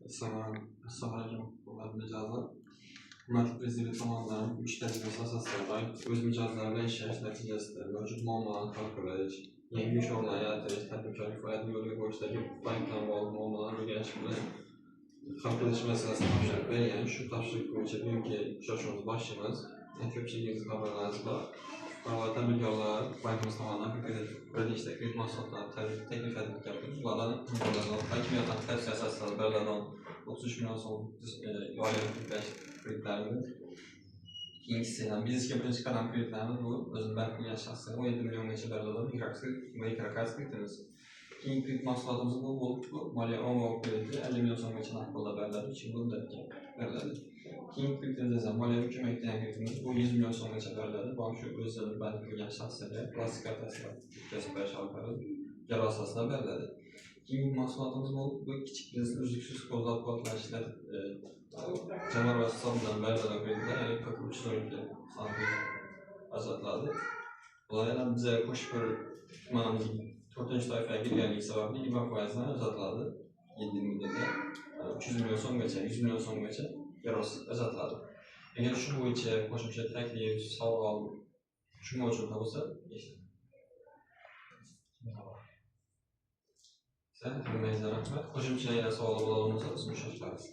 Assalomu alaykum, hurmatli mijozlar. Hurmatli Prezident tomonidan uch tajribasi asosida bank o'z mijozlari bilan ishlash natijasida mavjud muammolarni hal qilish, yangi ish o'rinlarini yaratish, tadbirkorlik faoliyatini yo'lga qo'yishdagi bank bilan bog'liq muammolarni o'rganish bilan hal qilish masalasini topshiriq bergan. Shu topshiriq bo'yicha bugungi uchrashuvimizni boshlaymiz. Ko'pchiligingiz xabarlaringiz bor. Fuqarolar, tadbirkorlar bankimiz tomonidan bir nechta kredit mahsulotlari taklif etilyapti. Bulardan hokimiyat tavsiyasi asosida beriladigan 33 million so'm moliyaviy kreditlash kreditlarimiz. Keyingisi ham biznesga birinchi qadam kreditlarimiz, bu o'zini band qilgan shaxsga 17 milliongacha beriladigan mikrokredit kreditimiz. Keyingi kredit mahsulotimiz bu bo'lib, bu moliya ombor krediti 50 million so'mgacha naqd pulda beriladi, 3 yil muddatga beriladi. Keyingi kreditimiz esa moliyaviy ko'mak degan kreditimiz, bu 100 million so'mgacha beriladi. Bank shu o'zini band qilgan shaxsga plastik kartasini o'tkazib berish orqali garov asosida beriladi. Keyingi mahsulotimiz bu kichik biznesni uzluksiz qo'llab-quvvatlashlar jamg'armasi hisobidan beriladigan kreditlar, ya'ni PK 312 sonli ajratiladi. Bular yana biza Qo'shpir tumanimizga to'rtinchi toifaga kirganligi sababli 20%dan ajratiladi. 7 yil muddatda 300 million so'mgacha, 100 million so'mgacha garovsiz ajratiladi. Agar shu bo'yicha qo'shimcha taklif, savol, tushunmovchilik bo'lsa, eshitaman. Hammangizga rahmat. Qo'shimcha yana savol bo'ladigan bo'lsa, biz uchrashamiz.